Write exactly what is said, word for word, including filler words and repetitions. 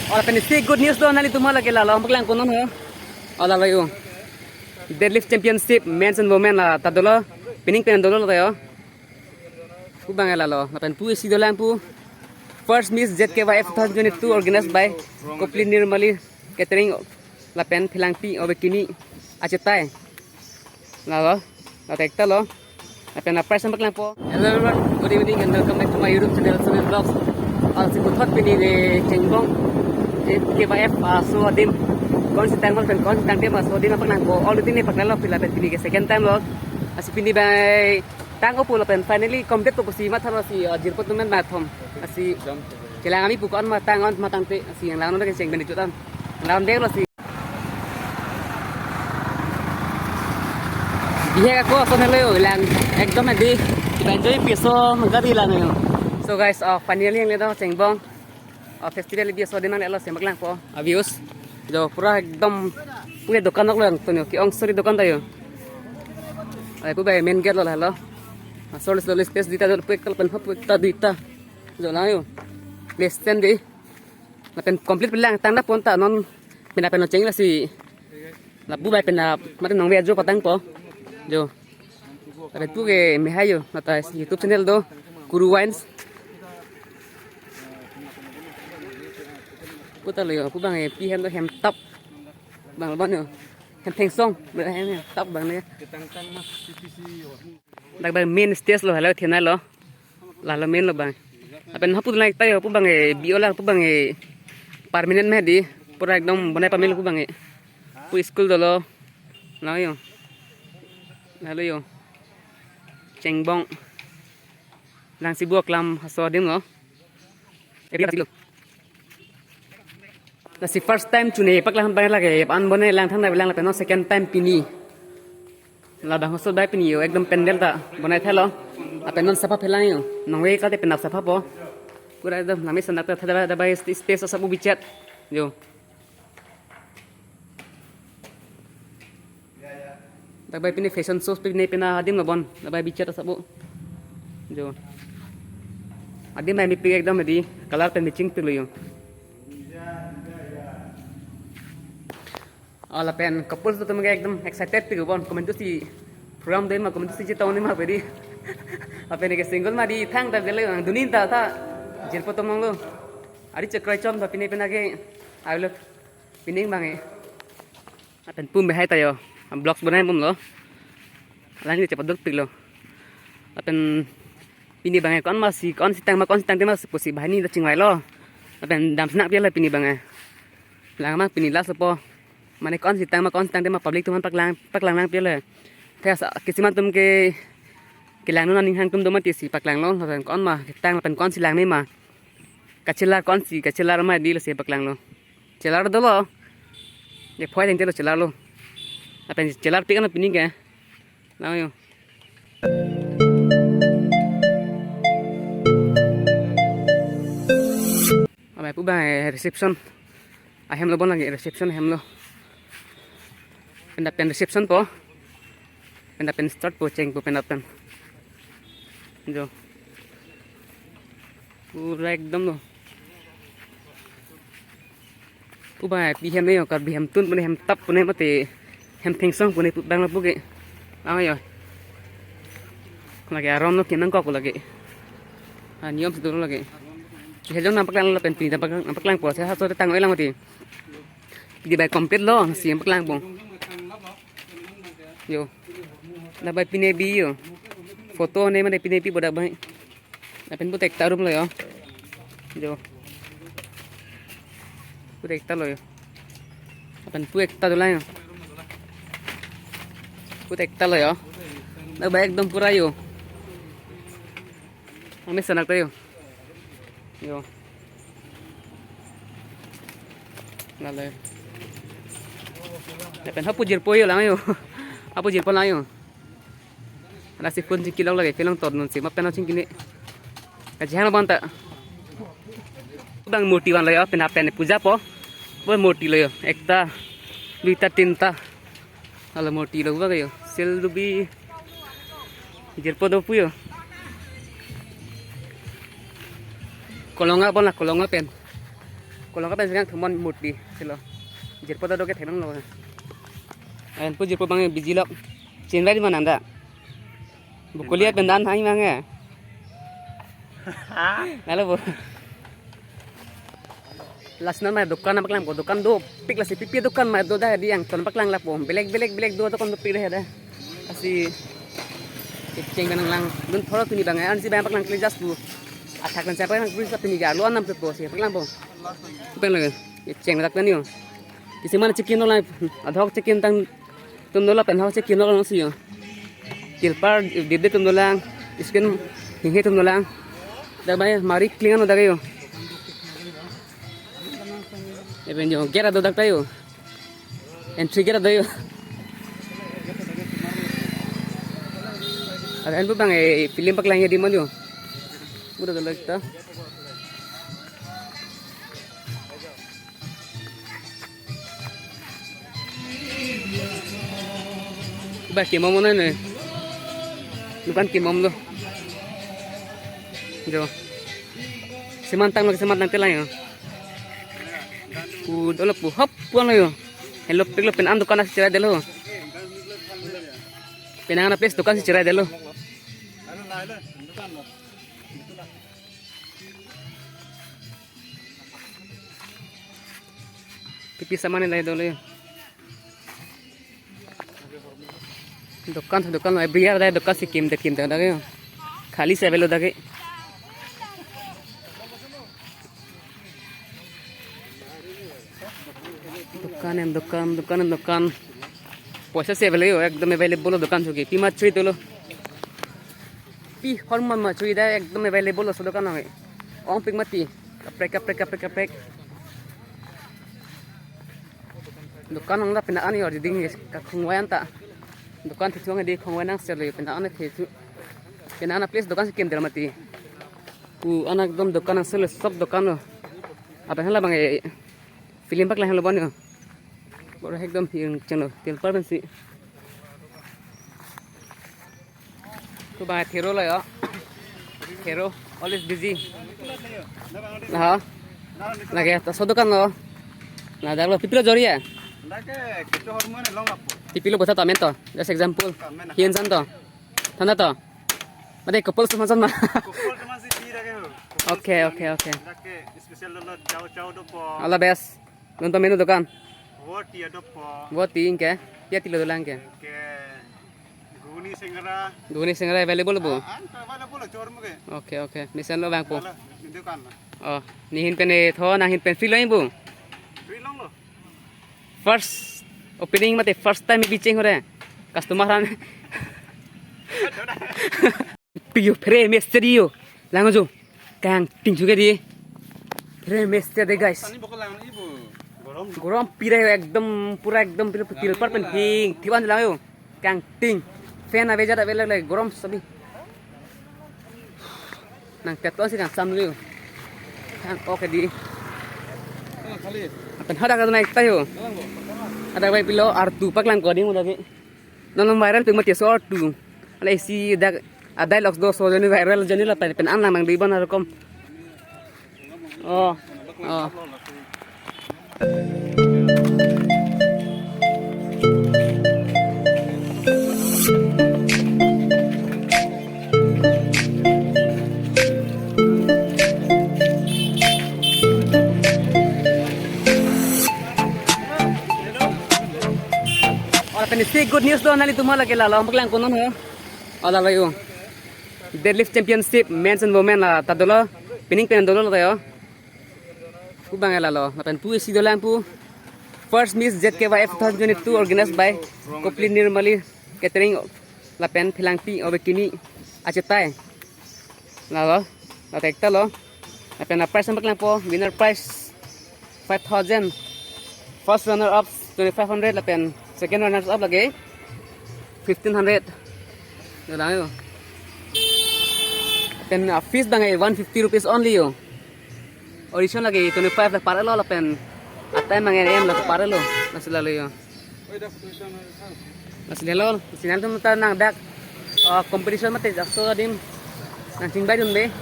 Ora pen isi good news do nanglitum aphan lake lalo paklangpo non ho. Ora lo yo. Deadlift Championship men's and women la ta dolo. Pining pen dolo lo yo. Pu abang lalo. Lapen pu isi dolang pu. First Miss Z K Y F two thousand twenty-two organized by Kopili Nirmali Catering lapen Phelangpi Obekimi Achetai. Lalo, lalo ekta lo. Lapen la prize paklangpo. Hello everyone, good evening and welcome back to my YouTube channel, Sunil Vlogs. Alsi puthot pini de Chengbong Z K Y F aso adim. Ko-ansi tanglo pen ko-ansi tangte ma aso adim paklangpo. Already ne paklang lo pila pen pini ke second time lo. Lasi pini bai tangpo lapen finally complete po pusi mathalo si, uh, jirpo atum pen bathom. Lasi chelang ami pu ko-an ma tang, ko-an ma tangte si yang lang no ke cheng beni chutan. Lang dek lo si. Bihek ako ason helo yo, lang ekdom edi, kita enjoy piso magari lang yo. So guys, uh, finally nangle do Chengbong, uh, festival bi aso adim nangle lo si paklangpo, uh, views. Jo pura ekdom pura dokan lo yang tonyo, ke-ong sori dokan ta yo. Ai pu bai main gate lo lalo. Uh, sori sori space dita do pu ekta pen pu ekta dita. Jo lang yo. Listen di. Lapen complete pen lang tangda pon ta non pena pen lo cheng lasi. Lapu bai pena mate nong ve ajo patangpo. Jo. Lapen pu ke mehai yo, mata YouTube channel do Kuru Wines. Pu ta lo yo, pu abang e pi hem do hem tap. Abang lo bon yo. Hem thengsong, hem tap abang ne. Dak abang main stage lo, halo thenai lo. Lalo main lo abang. Lapen hapu nai ta yo pu abang e, bi ola pu abang e permanent ma di. Pura ekdom bonai pamil pu abang e. Pu school dolo. Lalo yo. Lalo yo. Chengbong. Langsi buak lam aso adim lo. Lasi first time chune paklang abang lake, an bonai lang thang na lang lapen non second time pini. Labang hosot bai pini yo, ekdom pandal ta bonai thalo. Lapen non sapha phelang yo. Nong ve kate penap sapha po. Pura ekdom nami sanak ta thada da bai space asap bichat. Jo. Dak bai pini fashion show pini pena adim lo bon. Dak bai bichat asap bo. Jo. Adim bai mepik ekdom di color pen matching pik lo yo. Oh, lapen couples atum ke ekdom excited pik bon. Komantu si program dei ma, komantu si chetong dei ma pedi. Lapen ke single ma di thang ta dele dunin ta ta. Jirpo atum lo. Ari chekrai chom ta pini pena ke. Alo pining abang e. Lapen pu mehai ta yo, vlogs bonai bom lo. Alang ni chepaduk pik lo. Lapen pini abang e ko-an ma si, ko-ansi tang ma, ko-ansi tangte ma si pusi banghini ta chingvai lo. Lapen dam snack pi lo pini abang e. Lang ma pini last po. Mane ko-ansi tang ma, ko-ansi tangte ma public atum aphan paklang, paklang lang pi lo. Te asa kisiman atum ke kelang non aning hang atum do mati si paklang lo. Lapen ko-an ma tang lapen ko-ansi lang me ma. Kachelar ko-ansi, kachelar ma di lo si paklang lo. Chelar dolo. Ye phoi tengte lo chelar lo. Lapen chelar pik ano pini ke. Lang yo. Amai pu abang e reception. Ahem lo bon lake reception ahem lo. Penta pen reception po. Penta pen start po cheng po penta pen. Jo. Pura ekdom lo. Pu abang e pi hem yo, Karbi hem tun pune hem tap pune mate hem thengsong pune pu abang lo pu ke. Ang yo. Lake aron lo kenang kok lake. Ah, niyom si dolo lake. Hejong nang paklang lapen pini nang paklang, nang paklang po se haso tang oilang mati. Di bai complete lo, si nang paklang po. Jo. Dak bai pine bi yo. Photo ne mane pine bi bodak bai. Lapen pu ekta room lo yo. Jo. Pu ekta lo yo. Lapen pu ekta dolang yo. Pu ekta lo yo. Dak bai ekdom pura yo. Ang mesanak ta yo. Yo. Lale. Lapen hapu jirpo yo lang yo. Hapu jirpo lang yo. Lasi phone chingki lok lake, kelong tor non si, ma pen chingki ne. Kachihang lo bonta. Abang murti van lo yo, pena pen puja po. Bo murti lo yo, ekta, duita, tinta. Hala murti lo ba yo, sel dubi. Jirpo do pu yo. Kolonga bon la, kolonga pen. Kolong kapen sekarang thumon murti silo. Jirpo ta doke theklonglo. Ayan pu jirpo bang biji lok. Chinrai di mana anda? Bukoli pen dan hai mange. Lalo bo. Last na ma dukan paklang po, dukan dopik, lasi pipi dukan ma do dak di angton paklang lapo. Belek belek belek do dukan dopik dah dah. Lasi kecheng kan lang dun thoro tuni bang, ansi bang paklang kle jas pu. Athak kan siapa yang bisa tuni ga lo anam po si paklang po. Pen lagi. Kecheng dak tani yo. Kisi mana chicken lo lang, adhok chicken tang tum dolang pen hok chicken lo lang si yo. Tilpar dede tum dolang, skin hinghe tum dolang. Dak bai mari klingan dak yo. Even yo gera do dak ta yo. Entry gera do yo. Ada en bu bang eh film paklang ya di mana yo. Udah kalau kita. Ba kimom na ne. Dukan kimom lo. Jo. Semantang lo, semantang telang yo. Ku dolo pu hop puan lo yo. Hello pik lo pen an dukan asi cherai delo. Pen an place dukan si cherai delo. Pipi saman lahai dolo yo. Dukan, dukan, every year dah dukan si kim de kim de dah yo. Khali si avelo dah ke. Dukan em dukan, dukan em dukan. Poisa si avelo yo, ekdom available lo dukan suki. Pima chui dolo. Pi hormon ma chui dah ekdom available lo so dukan nang. Ongpik mati. Kaprek, kaprek, kaprek, kaprek. Dukan nang dah pina ani or ding kakhungwai anta. Dukan thithung di khungwai nang selo pina ani thithu. Pina ana place dukan si kim der mati. Ku ana ekdom dukan nang selo sob dukan lo. Apa hala bang eh, film paklang lo bon yo. Bor ekdom hing cheng lo. Tilpar pensi. Ku bang Thero lo yo. Thero always busy. Ha. Lagi ta so dukan lo. Na dak lo pipilo jori ya. Dak ke kecho hormone long apo. Pipilo botha tamen to. Just example. Tamen. Hian san to. Thanda to. Mate couple sama sama. Couple sama si di dak ke ho. Okay, okay, okay. Dak ke special lo chow chow dopo. All the best. Nonton menu dukan. Roti adopo. Roti ingke. Ya tilo dolang ke. Ke ghugni singara. Ghugni singara available bu? Ah, available chor muke. Okay, okay. Mesen lo bang po. Halo, di dukan lo. Oh, ne ahin pen eh tho, nang ahin pen free lo bu? Free long lo. First opening mate first time bicheng hore. Customer han. Piyo phere mistri yo. Lang jo. Kangting juga di. Phere mistri de guys. Tani bokol lang ibu. Gorom. Gorom pira ekdom pura ekdom pira tilpar pen hing thiwan lang yo. Kangting. Fan ave jada ave lagi gorom sabi. Nang teto si kangsam yo. Kang okay di. Khali. Apen hadak naik tayo. Hadak bai pilo artu paklang ko di mo lagi. Non viral pik mati so tu. Ala isi dak a dialogues do so joni viral joni la pen an lang nang di ban rokom. Oh. Oh. Ora pen isi good news do nelitum hala ke la long paklang konon ho. Ala layo. Deadlift Championship men's and women la ta dolo. Pining pen dolo la yo. Ku bang la lo. Lapen pu isi dolang pu. First Miss Z K Y F two thousand twenty-two organized by Kopli Nirmali Catering lapen Philangpi Obekini Achetai. Lalo, lalo ekta lo. Lapen a prize sampai kelangpo, winner prize five thousand. First runner up twenty-five hundred lapen second runners up lagi fifteen hundred. Dolang yo. Lapen a fees bang one fifty rupees only yo. Audition lagi twenty-five la parlo lapen a time bang em la parlo. Lasi lalo yo. Lasi lalo, sinan tum ta nang dak, ah, competition mate jakso adim nang chingbai dunde.